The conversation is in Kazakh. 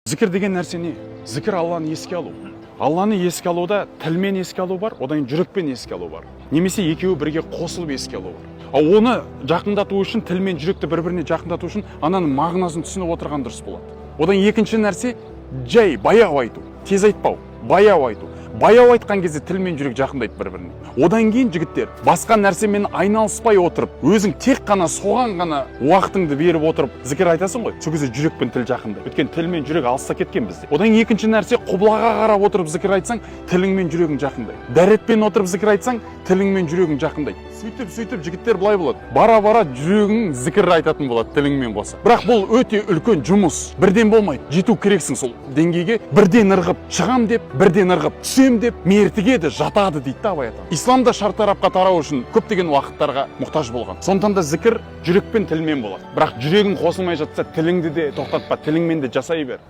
Зікір деген нәрсе не? Зікір – Алланы еске алу. Алланы еске алуда тілмен еске алу бар, одан кейін жүрекпен еске алу бар, немесе екеуі бірге қосылып еске алу бар. Ал оны жақындату үшін, тіл мен жүректі бір біріне жақындату үшін ананың мағынасын түсініп отырған дұрыс болады. Одан екінші нәрсе – жай, баяу айту, тез айтпау, баяу айту. Баяу айтқан кезде тіл мен жүрек жақындайды бір біріне. Одан кейін, жігіттер, басқа нәрсемен айналыспай отырып, өзің тек қана соған ғана уақытыңды беріп отырып зікір айтасың ғой, сол кезде жүрек пен тіл жақындайды, өйткені тіл мен жүрек алыста кеткен бізде. Одан кейін екінші нәрсе – құблаға қарап отырып зікір айтсаң, тілің мен жүрегің жақындайды. Дәретпен отырып зікір айтсаң, тілің мен жүрегің жақындайды. Сөйтіп, сөйтіп, жігіттер, былай болады: бара бара жүрегің зікір айтатын болады тіліңмен қоса. Бірақ бұл өте үлкен жұмыс, бірден болмайды. Жету керексің сол деңгейге. Бірден ырғып шығам деп, бірден ырғып түсем деп мертігеді, жатады дейді да Абай ата. Ислам да шартарапқа тарау үшін көптеген уақыттарға мұқтаж болған. Сондықтан да зікір жүрекпен, тілмен болады. Бірақ жүрегің қосылмай жатса, тіліңді де тоқтатпа, тіліңмен де жасай бер.